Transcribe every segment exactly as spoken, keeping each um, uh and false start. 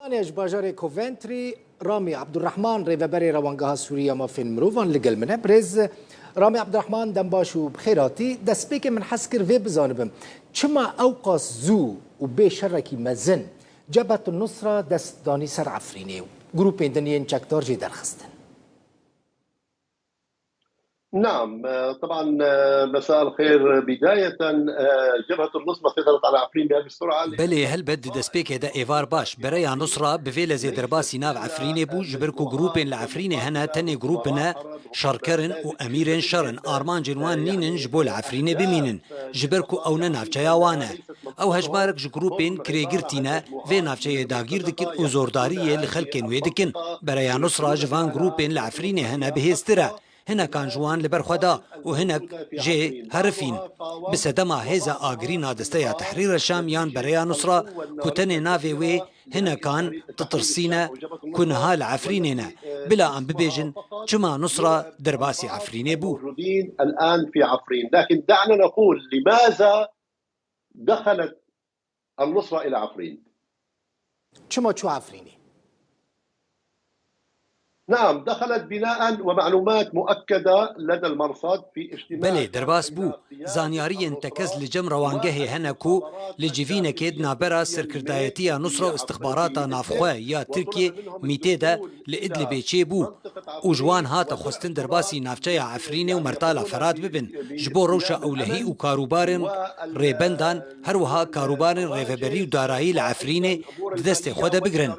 Ji bajarê Coventry, Ramî Abdurrahman, rêveberê Rewangeha Sûrî ya Mafên Mirovan li gel min e. Birêz Ramî Abdurrahman, dem baş û bi xêr hatî. Destpêkê min hez kir vê bizanibim, çima ewqas zû û bê şerekî mezin Cebhet Nusra dest danî ser Efrînê û grûpên din yên çekdar jê derxistin? نعم، آه، طبعًا، آه، مساء الخير. بداية، آه، جبهة النصرة سيطرت على عفرين بهذه السرعة. Belê, helbet di destpêkê de êvar baş. Bereya Nusra bi vê lezê derbasî nav Efrînê bû, ji ber ku grûpên li Efrînê hene, tenê grûp ne, şerker in û emîrên şer in. Armancên wan nînin ji bo li Efrînê bimînin, ji ber ku ew ne navçeya wan e. Ew hejmarek ji grûpên kirêgirtî ne, vê navçeyê dagîr dikin û zordariyê li xelkên wê dikin. Bereya Nusra ji van grûpên li Efrînê hene bihêztir e. Hinekan ji wan li ber xwe da û hinek jê herifîn. Bi sedema hêza agirîna Desteya Tehrîr el Şam yan Bereya Nusra, ku tenê navê wê hinekan titirsîne, ku niha li Efrînê ne. Bila em bibêjin, çima Nusra derbasî Efrînê bû? موجودين الآن في عفرين، لكن دعنا نقول لماذا دخلت النصرة إلى عفرين؟ Çima çû Efrînê? نعم، دخلت بناء ومعلومات مؤكدة لدى المرصد في اجتماع. Belê, derbas bû. Zanyariyên tekez li cem rewangehê hene ku li civînekê di navbera serkirdayetiya Nusra û istixbarata navxwe ya Tirkiyê, mîtê de li Idlibê çêbû û ji wan hate xwestin derbasî navçeya Efrînê û Mertala Ferat bibin, ji bo rewşa ewlehî û karûbarên rêbendan, her wiha karûbarên rêveberî û darayî li Efrînê di destê xwe de bigirin.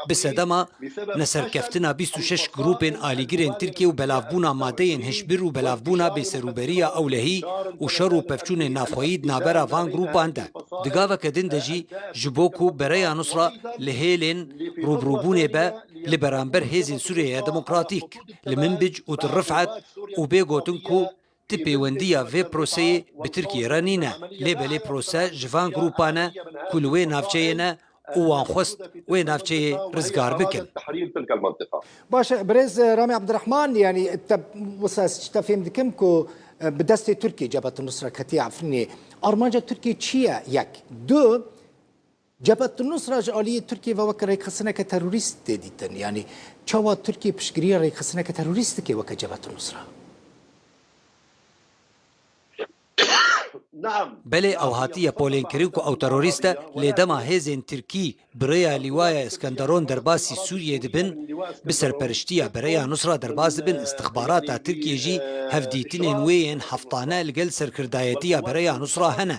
Bi sedema neserkeftina bîst û şeş grûpên alîgirên Tirkiyê û belavbûna madeyên hişbir û belavbûna bêserûberiya ewlehî û şer û pevçûnên navxweyî di navbera van grûpan de. Di gaveke din de jî ji bo ku Bereya Nusra li hêlên rûbirûbûnê be li beramber hêzên Sûriyeya Demokratîk, li Minbic û Til Rifet û bê gotin ku ti pêwendiya vê proseyê bi Tirkiyê re nîne, lê belê prose ji van grûpan e ku li wê navçeyê ne û wan xwest wê navçeyê rizgar bikin. تحرير تلك المنطقة. Baş e, birêz Ramî Abdurrahman, yanî te wisa ez ji te fêm dikim ku, e, bi destê Tirkiyê Cebhet Nusra ketiye Efrînê. Armanca Tirkiyê çi ye? Yek. Du, Cebhet Nusra ji aliyê Tirkiyê ve weke rêxistineke terorîst tê dîtin. Yanî çawa Tirkiye piştgiriya rêxistineke terorîst dike weke Cebhet Nusra? نعم. Belê, ew hatiye polênkirin ku ew terorîst e, lê dema hêzên Tirkî bi rêya Lîwaya Iskenderon derbasî Sûriyê dibin, bi serperiştiya Bereya Nusra derbas dibin, istixbarata Tirkiyê jî hevdîtinên wê yên heftane li gel serkirdayetiya Bereya Nusra hene.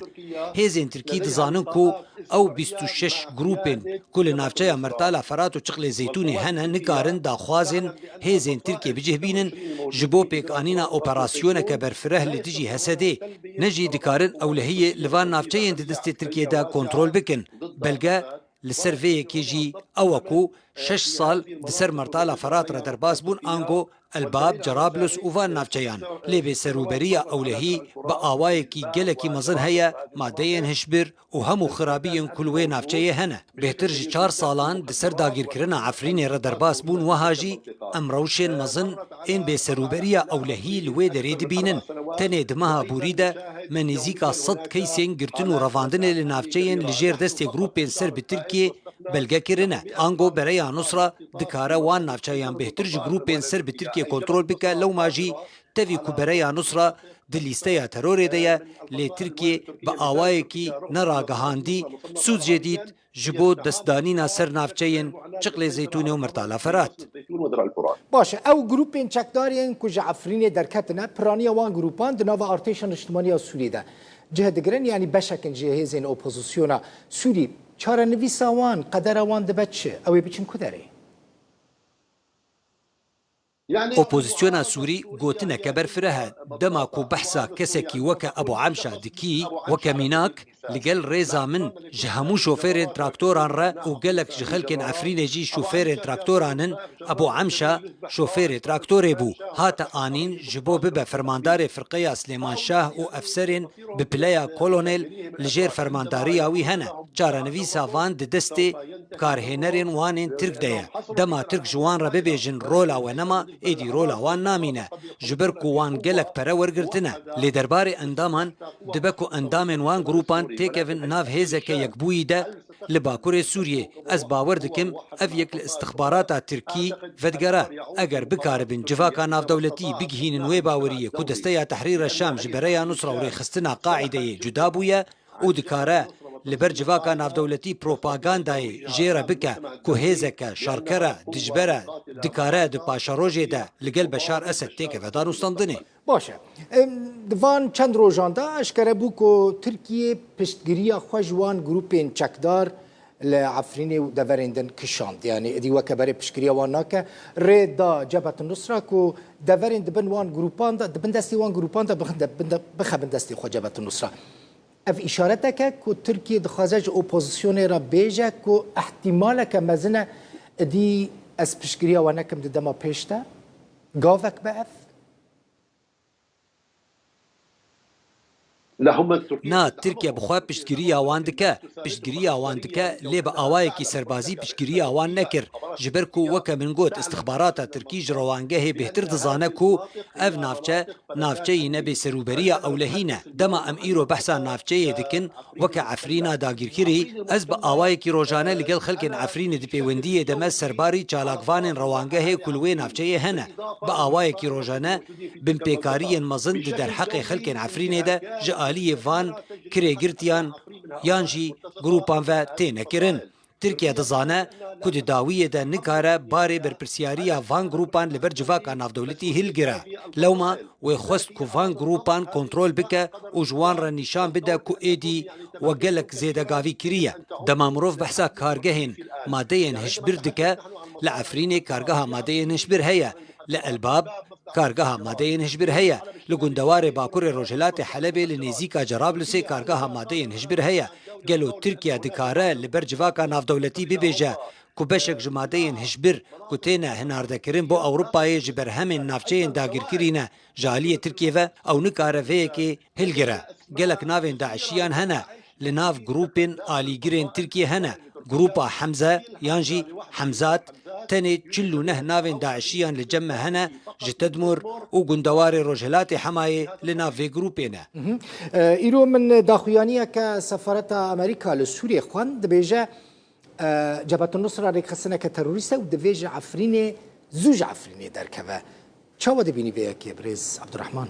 Hêzên Tirkî dizanin ku ew bîst û şeş grûpên ku li navçeya Mertala Ferat û Çiqlê Zeytûnê hene, nikarin daxwazên hêzên Tirkiyê bi cih bînin ji bo pêkanîna operasyoneke berfireh li dijî Hesedê, ne jî dikarin ewlehiyê li van navçeyên di destê Tirkiyê de kontrol bikin. Belge li ser vê yekê jî ew e ku şeş sal di ser Mertala Ferat re derbas bûn, ango Elbab, Cerablus û van navçeyan. Lê bêserûberiya ewlehî bi awayekî gelekî mezin heye, madeyên hişbir û hemû xirabiyên ku li wê navçeyê hene. Bêhtir ji çar salan di ser dagîrkirina Efrînê re derbas bûn, wiha jî em rewşên mezin ên bêserûberiya ewlehî li wê derê dibînin. Tenê di meha borî de me nêzîka sed keysên girtin û revandinê li navçeyên li jêr destê grûpên ser bi Tirkiyê belge kirine. Ango Bereya Nusra dikare wan navçeyan bêhtir ji grûpên ser bi Tirkiyê kontrol bike, lewma jî tevî ku Bereya Nusra di lîsteya terorê de ye, lê Tirkiyê bi awayekî neragihandî sûd jê dît ji bo destdanîna ser navçeyên Çiqlê Zeytûnê û Mertala Ferat. Baş e, ew grûpên çekdar yên ku ji Efrînê derketine, piraniya wan grûpan di nava artêşa niştimanî ya Sûrî de cih digirin, yanî beşek in ji hêzên opozisyona Sûrî. Çarenivîsa wan, qedera wan dibe çi? Ew ê biçin ku derê? Opozisyona Sûrî gotineke berfireh e. Dema ku behsa kesekî weke Ebû Emşa dikî, weke mînak, li gel rêza min ji hemû şofêrên traktoran re û gelek ji xelkên Efrînê jî şofêrên traktoran in, Ebû Emşa şofêrê traktorê bû. Hate anîn ji bo bibe fermandarê firqeya Silêman Şah û efserên bi pileya kolonel li jêr fermandariya wî hene. Çarenivîsa van di destê karhênerên wan ên Tirk de ye. Dema Tirk ji wan re bibêjin rola we nema, êdî rola wan namîne. Ji ber ku wan gelek pere wergirtine. Lê derbarê endaman, dibe ku endamên wan grûpan têkevin nav hêzeke yekbûyî de li Bakurê Sûriyê. Ez bawer dikim ev yek li istixbarata Tirkî vedigere. Eger bikaribin civaka navdewletî bigihînin wê baweriyê ku Desteya Tehrîra Şam ji Bereya Nusra û rêxistina Qaîdeyê cuda bûye, û dikare li ber civaka navdewletî propagandayê jê re bike ku hêzeke şerker e, dijber e, dikare di paşerojê de li gel Beşar Esed têkeve danûstandinê. Baş e. Em, di van çend rojan de eşkere bû ku Tirkiye piştgiriya xwe ji wan grûpên çekdar li Efrînê û deverên din kişand. Yanî êdî weke berê piştgiriya wan nake. Rê da Cebhet Nusra ku deverên di bin wan grûpan de, di bin destê wan grûpan de bixin de-, bin de-, bixe bin destê xwe Cebhet Nusra. Ev îşareteke ku Tirkiye dixwaze ji opozisyonê re bêje ku ihtimaleke mezin e êdî ez piştgiriya we nekim di dema pêş de. Gavek be ev? Na, Tirkiye bi xwe piştgiriya wan dike. Piştgiriya wan dike, lê bi awayekî serbazî piştgiriya wan nekir. Ji ber ku weke min got, istixbarata Tirkî ji rewangehê bêhtir dizane ku ev navçe, navçeyî ne bê serûberiya ewlehî ne. Dema em îro behsa navçeyê dikin, weke Efrîna dagîrkirî, ez bi awayekî rojane li gel xelkên Efrînê di pêwendiyê de me serbarî çalakvanên rewangehê ku li wê navçeyê hene. Bi awayekî rojane, binpêkariyên mezin di derheqê xelkên Efrînê de ji aliyê van kirêgirtiyan yan jî grûpan ve têne kirin. Tirkiye dizane ku di dawiyê de nikare barê berpirsiyariya van grûpan li ber civaka navdewletî hilgire. Lewma wê xwest ku van grûpan kontrol bike û ji wan re nîşan bide ku êdî we gelek zêdegavî kiriye. Dema mirov behsa kargehên madeyên hişbir dike, li Efrînê kargeha madeyên hişbir heye, li Elbab kargeha madeyên hişbir heye, li gundewarê bakurê rojhilatê Helebê li nêzîka Cerablusê kargeha madeyên hişbir heye. Gelo Tirkiye dikare li ber civaka navdewletî bibêje ku beşek ji madeyên hişbir ku têne hinardekirin bo Ewropayê ji berhemên navçeyên dagirkirî ne ji aliyê Tirkiyê ve, ew nikare vê yekê hilgire. Gelek navên DAIŞiyan hene, li nav grûpên alîgirên Tirkiyê hene. Grûpa Hemze yan jî Hemzat, tenê çil û neh navên DAIŞiyan li cem me hene, ji Tedmur û gundewarê rojhilatê Hemayê li nav vê grûpê ne. Mhm. E, îro min daxuyaniyeke Sefareta Amerîka li Sûriyê xwend, dibêje, e, Cebhetun Nusra rêkxistineke terorîst e û divê ji Efrînê, zû ji Efrînê derkeve. Çawa dibînî vê yekê, birêz Abdurrahman?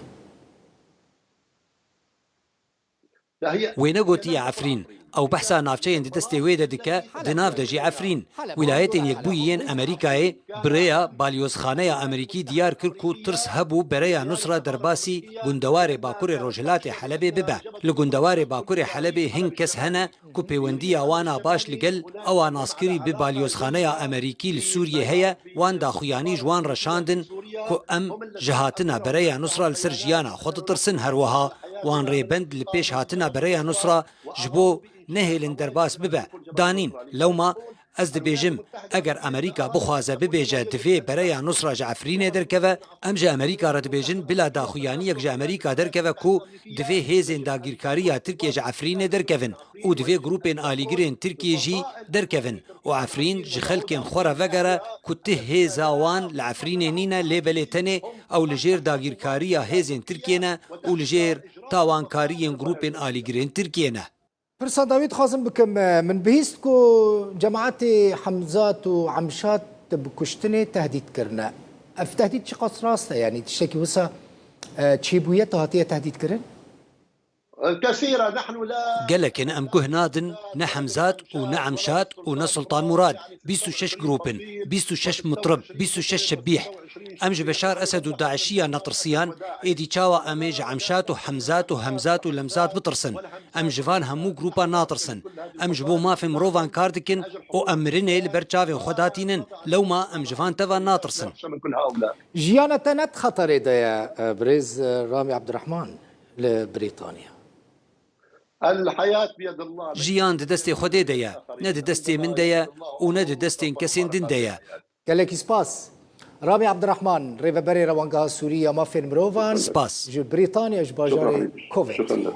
Wê negotiye Efrîn. Ew behsa navçeyên di destê wê de dike, di nav de jî Efrîn. Wîlayetên Yekbûyî yên Amerîkayê bi rêya balyozxaneya Amerîkî diyar kir ku tirs hebû Bereya Nusra derbasî gundewarê bakurê rojhilatê Helebê bibe. Li gundewarê bakurê Helebê hin kes hene ku pêwendiya wan a baş li gel ewa naskirî bi balyozxaneya Amerîkî li Sûriyê heye, wan daxuyanî ji wan re şandin ku em ji hatina Bereya Nusra li ser jiyana xwe ditirsin. Her wiha wan rêbend li pêş hatina Bereya Nusra ji bo nehêlin derbas bibe, danîn. Lewma ez dibêjim, eger Amerîka bixwaze bibêje divê Bereya Nusra ji Efrînê derkeve, em ji Amerîka re dibêjin bila daxuyaniyek ji Amerîka derkeve ku divê hêzên dagîrkariya Tirkiyê ji Efrînê derkevin û divê grûpên alîgirên Tirkiyê jî derkevin û Efrîn ji xelkên xwe re vegere ku ti hêza wan li Efrînê nîne, lê belê tenê ew li jêr dagîrkariya hêzên Tirkiyê ne û li jêr tawankariyên grûpên alîgirên Tirkiyê ne. Pirsa dawî dixwazim bikim, e, min bihîst ku cemaetê Hemzat û Emşat bi kuştinê tehdît kirine. Ev tehdît çiqas rast e? Yanî tiştekî wisa, e, çêbûye, te hatiye tehdît kirin? Gelek in, em guh nadin ne Hemzat û ne Emşat û ne Sultan Murad. Bîst û şeş grûp in, bîst û şeş mutrib, bîst û şeş şebîh. Em ji Beşar Esed û DAIŞiyan netirsiyan, êdî çawa em ê ji Emşat û Hemzat û Hemzat û Lemzat bitirsin? Em ji van hemû grûpan natirsin. Em ji bo mafên mirovan kar dikin û em mirinê li ber çavên xwe datînin. Lewma em ji van tevan natirsin. Jiyana te ne di xeterê de ye, e, birêz, e, Ramî Abdurrahman li Brîtanya? Jiyan di destê Xwedê de ye, ne di destê min de ye û ne di destên kesên din de ye. Gelekî spas. Ramî Abdurrahman, rêveberê Rewangeha Sûrî ya Mafên Mirovan, spas, ji Brîtanya, ji bajarê Kovêt.